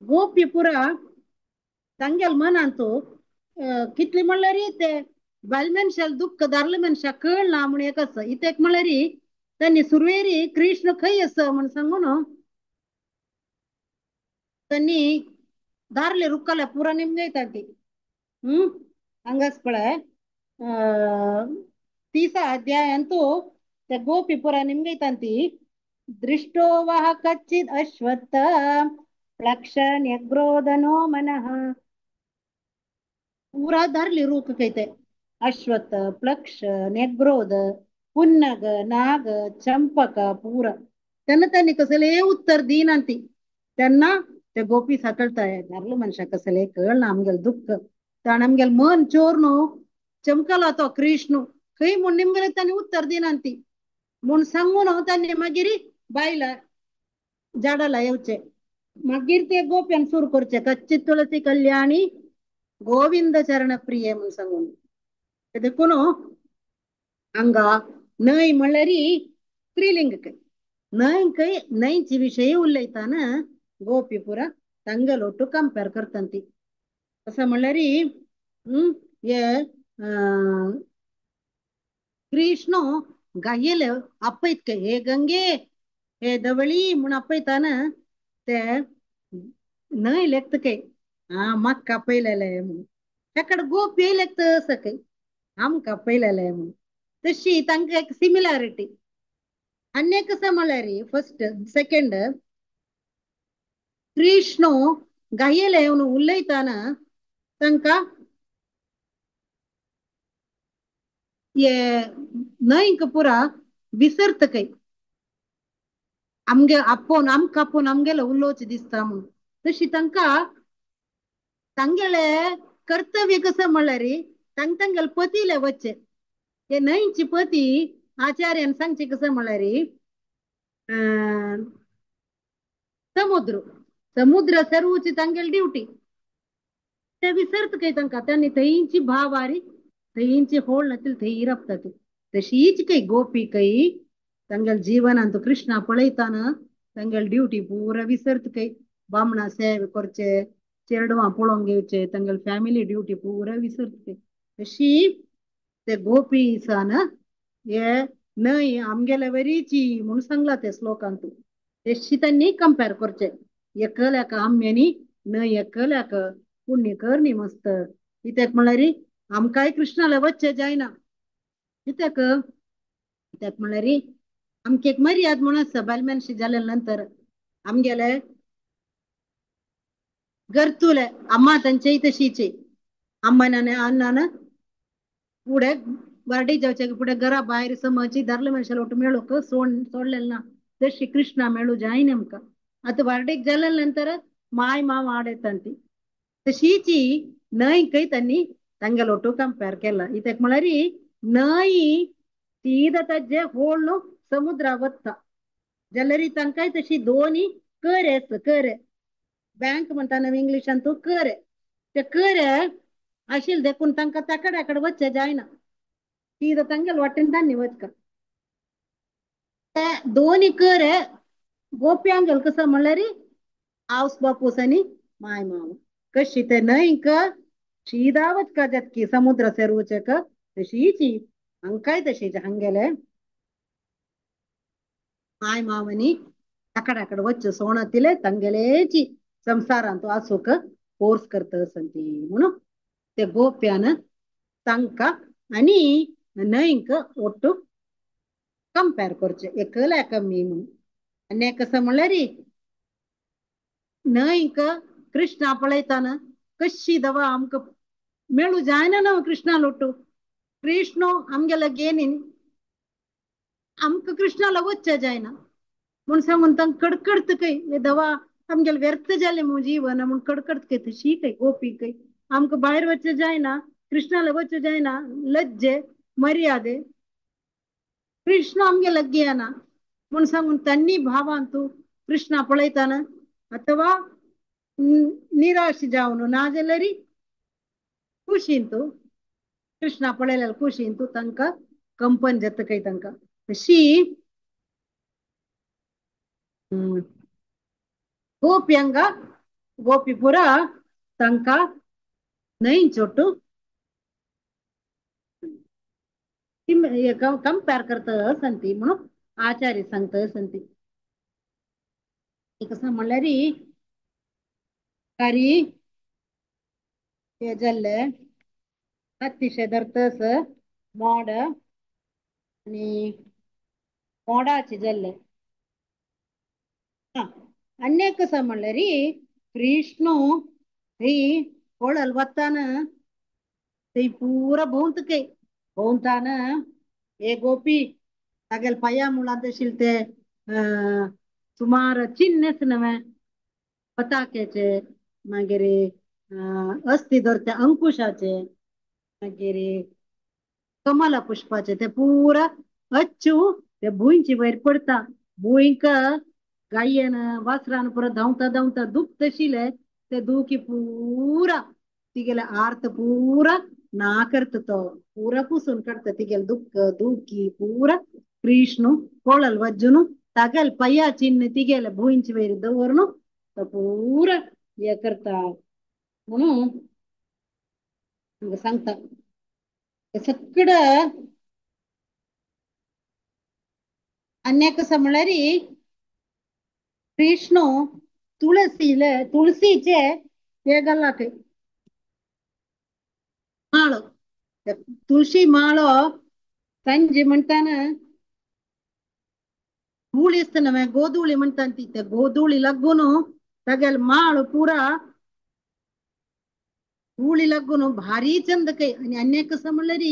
गोपी पुरा तांगेल मनांतू कितली म्हणल्यार ते बायल मनशाक दुख्ख दारले मनशाक कळना म्हूण एक आसा. इतेक म्हणल्यार तांणी सुरवेरी कृष्ण खंय आसा म्हूण सांगून त्यांनी दारले रुखाला पुरा निमगयता ती. हांगाच पळय तिसा अध्यायांतू त्या गोपी पुरा निमगयता ती. दृष्टो वः कच्चित् अश्वत्थ प्लक्ष न्यग्रोधनो मनः पुरा धरली रूख कैते अश्वत्थ प्लक्ष न्यग्रोध पुन्नग नाग चंपक पुरा त्यांना त्यांनी कसले उत्तर दिनांती त्यांना ते गोपी साकळताय धारलं मनशा कसले कळना आमगेल दुःख ताण आमगेल मन चोर न्हू चमकला तो कृष्ण खंय म्हूण निमगेले तांणी उत्तर दिनांती. म्हूण सांगून हांव तांणी मागीर बायला झाडाला येवचे मागीर ते गोप्यान सुरू करचे कच्चित तुळसी कल्याणी गोविंद चरण प्रिय म्हूण सांगून. देखून हांगा न्हंय म्हणल्यार स्त्रीलिंग न्हंयक न्हंयचे विशयी उलयताना गोपी पुरा ತಂಗಲೊಟ್ಟು ಕಂಪೇರ್ करतंती. असं म्हणल्यार हे कृष्ण गायेले आपयत हे गंगे हे धवळी म्हूण आपयताना ते न्हंय लेखत काय हा म्हाका आपयलेले म्हणून ताका गोपी लेखत असं काय आमकां आपयलेले म्हणून. तशी तांकां एक सिमिलारिटी. आनी एक आसा म्हणल्यार फर्स्ट सेकेंड कृष्ण गायेले येवन उलयताना तांकां हे न्हंयक पुरा विसरत काय आमगे आपोवन आमकां आपोवन आमगेले उलोवचें दिसता म्हणून. तशी तांकां तांगेले कर्तव्य कसं म्हणल्यार तांग तांगेले पतीले वच्चे. हे न्हंयची पती आचार्यान सांगचे कसं म्हणल्यार समुद्र समुद्र सर्वची तांगेली ड्युटी ते विसरत काय तांकां त्यांनी थंयची भावारी थंयची होळ नातील थंय रपतात. तशीच काही गोपी काही तांगेले जीवनांत कृष्णा पळयताना तांगेली ड्युटी पुरा विसरत काय बामणा सेवे करचे चेडवां पळोवंक घेवचे तांगेली फॅमिली ड्युटी पुरा विसरत काय. तशी ते गोपी सान हे न्हंय आमगेले वरीची म्हणून सांगला ते श्लोकांत. तशी त्यांनी कंपेर करचे एकल्याक आम्यांनी न्हंय एकल्याक पुण्य करणी मस्त. कित्याक म्हणल्यार आमकांय कृष्णाला वच्चे जायना. कित्याक कित्याक म्हणल्यार आमकां एक मर्याद म्हणून आसा बायल मनशी जाल्या नंतर आमगेले गरतुले अम्मा तांचेय तशीचे अम्मान आनी अण्णान फुडें वार्डी जावचे फुडें घरा भायर समजची दारले मनशाला ಒಟ್ಟು मेळूंक सोडलें ना. तशी कृष्णा मेळू जायना आमकां. आतां वार्डीक जाल्या नंतर माय माव आडयतांती. तशीची न्हंय खंय तांणी तांगेलो ಒಟ್ಟು कंपेर केला. कित्याक म्हणल्यार न्हंय सीधा ताजे होळ्ळ समुद्रा वता जाल्यार तांकांय तशी दोनी करे आसा करे बँक म्हणटा न्हू इंग्लिशान तूं करे ते करे आशिल्ले देखून तांकां ताकड्या कडेन वचचें जायना. सीधा तांगेले वाटेन तांणी वचका ते दोनी करे गोप्यांगेल कसं म्हणल्यार आवस बापूस आनी माय माव कशी ते न्हंयक सीधा वचका जातकी समुद्र सेरुचेक तशीची हांकांय तशीच हांगेले माय मावनी आकडाकड वच्चे सोणतिले तांगेलेची संसारांत आसूक फोर्स करता संती म्हणून ते गोप्यान तांकां आनी न्हंयक ಒಟ್ಟು कंपेर करचे एकल्या कमी म्हणून. आनी कसं म्हणल्यार न्हंयक कृष्णा पळयताना कशी दवा आमकां मेळू जायना न्हू कृष्णा लोटू. कृष्ण आमगेले गेनी आमकां कृष्णाला वच्चें जायना म्हूण सांगून तांकां कडकडत काय हे दवा आमगेले व्यर्थ जालें म्हूण जीवन म्हूण कडकडत काय तशी काय गोपी काय आमकां भायर वच्चें जायना कृष्णाला वच्चें जायना लज्जे मर्यादे कृष्ण आमगे लग्गे येना म्हूण सांगून तांणी भावांतू कृष्णा पळयताना अथवा निराश जावन नाजाल्यार खुशींतू कृष्णा पळयल्यार खुशींतू तांकां कंपन जाता काय तांकां. तशी गोप्यांगा गोपी पुरा तांकां न्हंयचो ಒಟ್ಟು कंपेर करता संती म्हणून आचार्य सांगता संती. कसं म्हणल्यार कारी हे जाल्ले हत्तीशे धरतस मोड आनी मोडाचे जाल्ले. आनी कसं म्हणल्यार कृष्ण ही होळल वताना ते पुरा भोंवत काय भोंवताना हे गोपी तागेले पांया मुळांत आशिल्ले ते सुमार चिन्हच नवे पताक्याचे मागीर अस्थी धरते अंकुशाचे मागीर कमला पुष्पाचे ते पुरा अच्छू ते भुंयची वयर पडता भुंयक गायेन वासरान पुरा धांवता धांवता दुखत आशिल्ले ते दुखी पुरा तिगेले आर्त पुरा ना करता तो पुरा पुसून काडटा तिगेले दुःख दुखी पुरा कृष्ण कोळल वज्जुनु तागेल पया चिन्न तिगेले भुंयचे वयर दवरून तो पुरा हे करता म्हणून सांगता. सगळं अन्य कसं म्हळ्यार कृष्ण तुळसीले तुळसीचे हे गल्लाक माळो तुळशी माळो संजी म्हणताना धूळी आसता नव्हे गोधुळी म्हणतात ती ते गोधुळी लागून तागेले माळ पुरा धूळी लागून भारी चंद काही. आणि अन्य कसं म्हणल्यार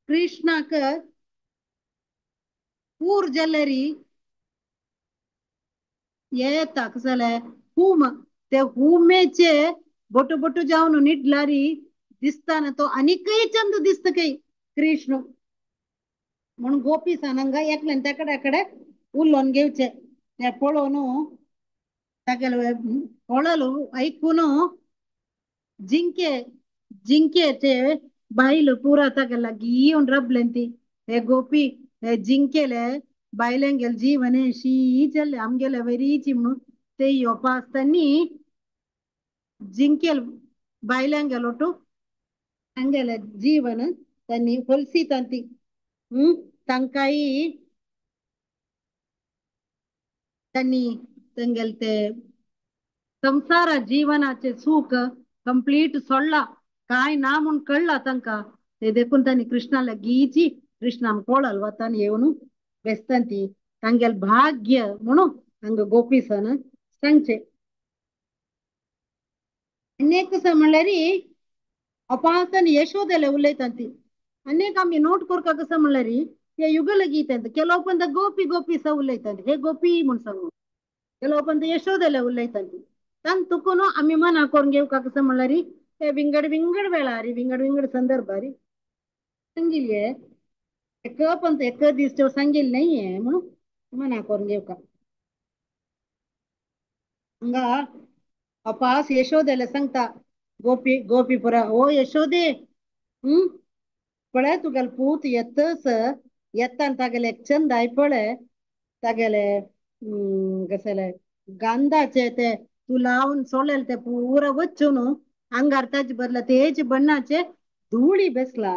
कृष्णाक पूर जाल्यार येता कसं जालें हुम ते हुमेचे बोटो बोटो जावन निडलारी दिसताना तो आनीकय चंद दिसता काही कृष्ण म्हणून गोपी सानंगा एकल्यान तेकडे कडे उलोवन घेवचे ते पळोवन तागेले कोळल ऐकून जिंके जिंकेचे बायल पुरा तागेले लागीं येवन रबलें ती हे गोपी हे जिंकेले बायलेंगेले जीवन शी जाल्ले आमगेले वरीची म्हणून ते येवपा आसतना जिंकेल बायल्यांगेलो ಒಟ್ಟು तांगेले जीवन त्यांनी होलसीता ती तांकांय त्यांनी तांगेले ते संसारा जीवनाचे सुख कंप्लीट सोडला काय ना म्हूण कळ्ळा तांकां ते देखून तांणी कृष्णा लागींची कृष्णान कोळल वतान येवन बेसता ती तांगेले भाग्य म्हणून हांगा गोपीसान सांगचे. अनेक कसं म्हणल्यार अपासन यशोदेले उलयता ती अनेक आमी नोट करता कसं म्हणल्यार हे युगल गीत ಕೆಲವು ಪಂದ ಗೋಪಿ ಗೋಪಿ ಸ उलयता हे गोपी म्हूण सांगू ಕೆಲವು ಪಂದ यशोदेले उलयता ती तांक तुकून आमी मना करून घेवका कसं म्हणल्यार हे विंगड विंगड वेळार विंगड विंगड संदर्भार सांगिल्ले एक पंत एक दीस सांगिल्ले नाही म्हणून मना करून घेवका. हांगा अपास यशोदेले सांगता गोपी गोपीपुरा ओ यशोदे पळय तुगेले पूत येतच येतान तागेले एक चंद I पळय तागेले कसले गंधाचे ते तूं लावन सोडलेले ते पुरा वचून आंगार ताजे बदला तेज बण्णाचे धुळी बेसला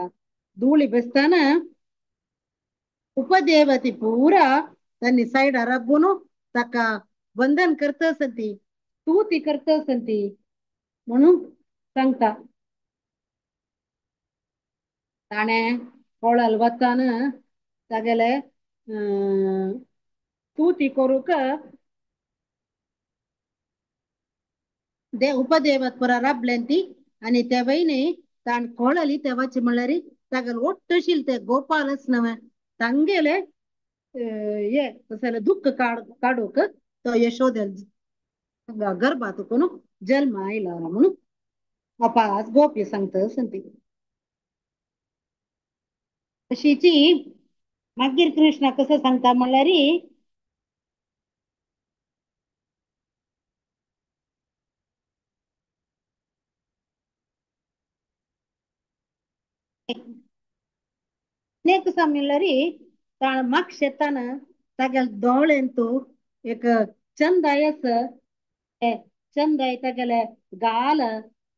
धुळी बेसताना उपदेवती पुरा त्यांनी सायडा राबून ताका वंदन करता ती तू ती करता ती म्हणून सांगता. ताणें कोळल वतान तागेले तू ती करूंक दे उपदेवत पुरा राबलें ती आनी ते वयनी ताण कोळली तेवाची म्हणल्यार तागेले ಒಟ್ಟು ते गोपालच नव्हे तांगेले हे कसले दुःख काडूंक तो यशोदेल गर्भात कोण जन्म आयला म्हणून अपास गोपी सांगता ती. तशीची मागीर कृष्णा कसं सांगता म्हणल्यार कसं म्हणल्यार ताण माग शेतान तागेले दोळेंतू एक चंद चंद तागेले गाल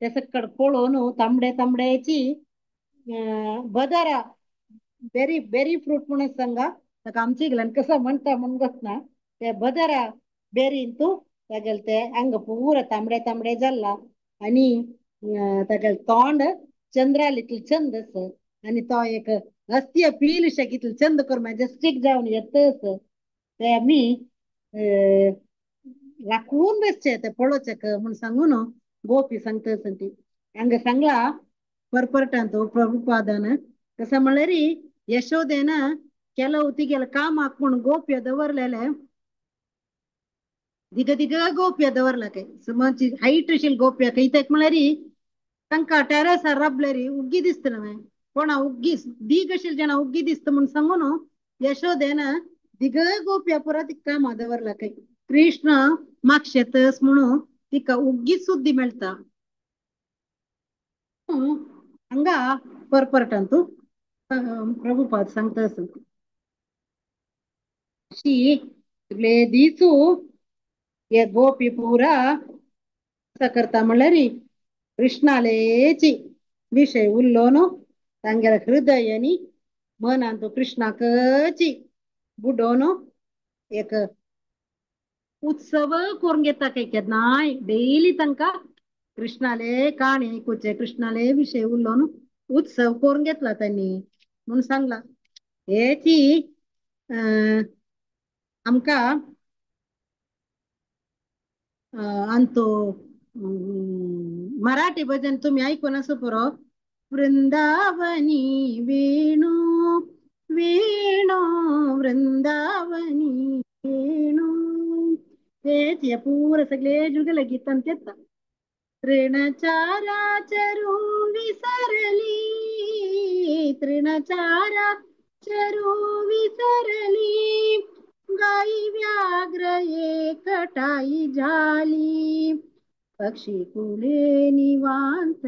ते सकड पळोवन तांबडे तांबड्याची बदरा बेरी बेरी फ्रूट म्हणून सांगा ताका आमचे गेल्यान कसं म्हणटा म्हूण गोतना ते बदरा बेरींतू तागेले ते अंग पुरा तांबडे तांबडे जाल्ला आनी तागेले तोंड चंद्राल इतले चंद आसा आनी तो एक हस्ती पील इतले चंद करून मॅजेस्टीक जावन येतच ते आमी राखून बसचे ते पळोवचे म्हूण सांगून गोपी सांगता ती. हांगा सांगला परपरटांत प्रभुपादान कसं म्हणल्यार यशोदेन ಕೆಲವು तिगेले कामाक म्हूण गोप्य दवरलेले दिग दिग गोप्य दवरला काय समज हायट आशिल्ले गोप्य कित्याक म्हणल्यार तांकां टेरसार राबल्यार उग्गी दिसता न्हय कोणा उग्गी दीग आशिल्ले जाणा उग्गी दिसता म्हूण सांगून यशोदेन दिग गोप्या पुरा तिका कामां दवरला काय कृष्ण मागशेतस म्हणून तिका उगीच सुद्दी मेळटा. हांगा परपरटांतू प्रभुपाद सांगता अशी सगळे दिसू हे गोपी पुरा करता म्हणल्यार कृष्णालेची विषय उरलो न्हू तांगेल्या हृदय आनी मनान तो कृष्णाकची बुडोवन एक उत्सव करून घेता काय केन्नाय डेली तांकां कृष्णाले काणी आयकुचे कृष्णाले विषय उरलो न्हू उत्सव करून घेतला त्यांनी म्हणून सांगला. हेची आमकां अंतो मराठी भजन तुम्ही ऐकून असो पुरो. वृंदावनी वेणू वेणू वृंदावनी वेणू तेच हे पुरा सगळे जुगले गीतान येता. तृणचारा चरू विसरली तृणचारा चरू विसरली गाई व्याघ्र एकटाई झाली पक्षी कुले निवांत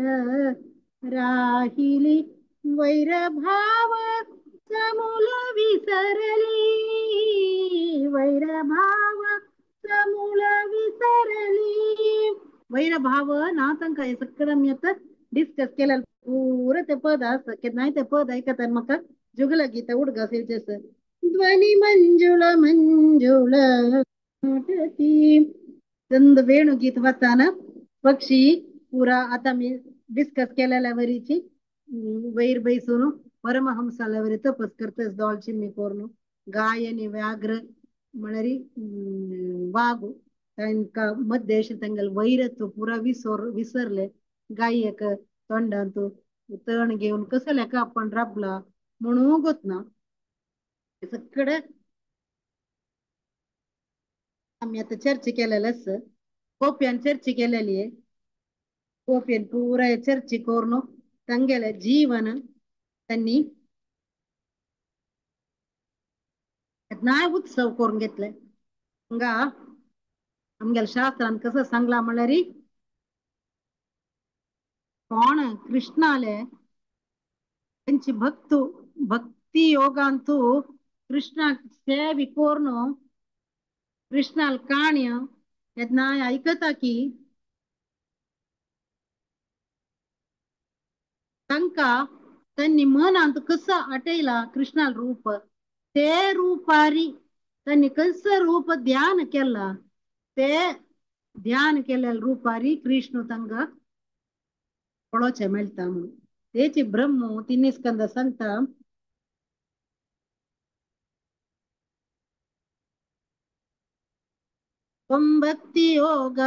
राहिली वैरभाव समूल विसरली वैरभाव समूल विसरली. वैरभाव ना तांकां हें सगळें आमी आतां डिस्कस केलें पुरो तें पद आसा केन्नाय तें पद आयकता म्हाका जुगल गीता उडगास येवचें आसा. ध्वनी मंजुळ मंजुळ चंद वेणू गीत वताना पक्षी पुरा आता मी डिस्कस केलेल्या वरीची वैर बैसून परमहंसाल्या वरी तपस करतस दोळ चिमणी करून गाय आनी व्याघ्र म्हळ्यार वाग तांकां मध्य अशें तांगेलें वैरत्व पुरा विसरले. गायक तोंडांत तण घेवन कसल्या का आपण राबला म्हणून गोत ना. सगळे आम्ही आता चर्चा केलेलं आसा गोप्यान चर्चा केलेली आहे. गोप्यान पुराय चर्चा करून तांगेलें जीवन त्यांनी केन्नाय उत्सव करून घेतले. हांगा आमगेल्या शास्त्रान कसं सांगला म्हणल्यार कोण कृष्णाले त्यांची भक्त भक्ती योगांतू कृष्णाक सेवी करून कृष्णाल काण्य केन्नाय आयकता की तांकां त्यांनी मनांत कसं आटयला कृष्णाल रूप ते रूपारी त्यांनी कसं रूप ध्यान केला ते ध्यान केलेल्या रूपारी कृष्ण तांकां पळोवचें मेळटा म्हणून. तेची ब्रह्म तिन्ही स्कंद सांगता त्वं भक्ति योग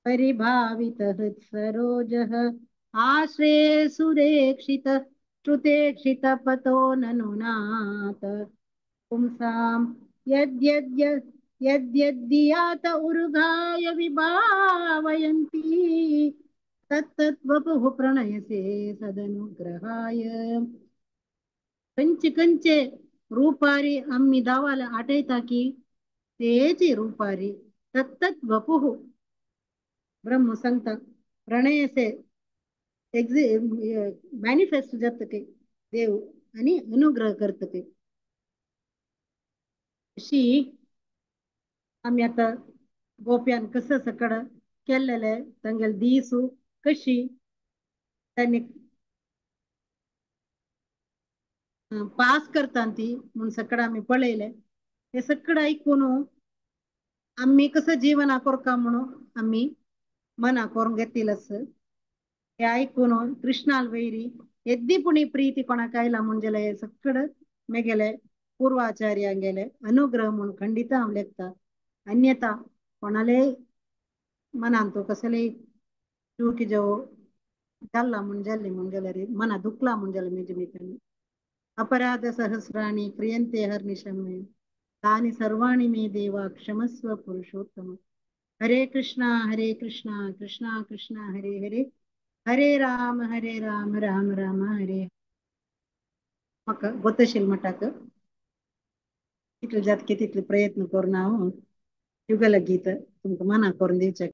परिभावित हृत्सरोजः आश्रये सुरेक्षित श्रुतेक्षित पतो ननुनाथ पुंसां यद्यद्य यद्यद्दियात उरुगाय विभावयन्ति तत्तद्वपुः प्रणयसे सदनुग्रहाय. कंचे कंचे रूपारी आम्ही दावाला आठयता की तेची रूपारी तत्तत् वपुः ब्रह्म सांगता प्रणयसे मॅनिफेस्ट जाता की देव आणि अनुग्रह करता की. अशी आम्ही आता गोप्यान कसं सगळं केलेलं तांगेले दीसू कशी त्यांनी पास करता ती म्हणून सगळं आम्ही पळयलें. हे सगळं ऐकून आम्ही कसं जीवन करका म्हणून आम्ही मना करून घेतील असं हे ऐकून कृष्णाल वैरी येद्दी पुणी प्रीती कोणाक आयला म्हणजे हे सगळं मेगेले पूर्वाचार्यांगेले अनुग्रह म्हणून खंडित हांव लेखता. अन्यथा कोणाले मनान तो कसले चूक जो जाल्ला म्हूण जाल्ली म्हूण जाल्यार मना दुखला म्हूण जाल्यार मेजे मित्रांनी. अपराध सहस्राणि क्रियन्ते हर्निशं तानि सर्वाणि मे देवा क्षमस्व पुरुषोत्तम. हरे कृष्णा कृष्णा कृष्णा हरे हरे हरे राम राम राम हरे. म्हाका गोतशील मठाक. कितले जातके तितले प्रयत्न करून हांव युगल गीत तुमकां मना करून दिवचें.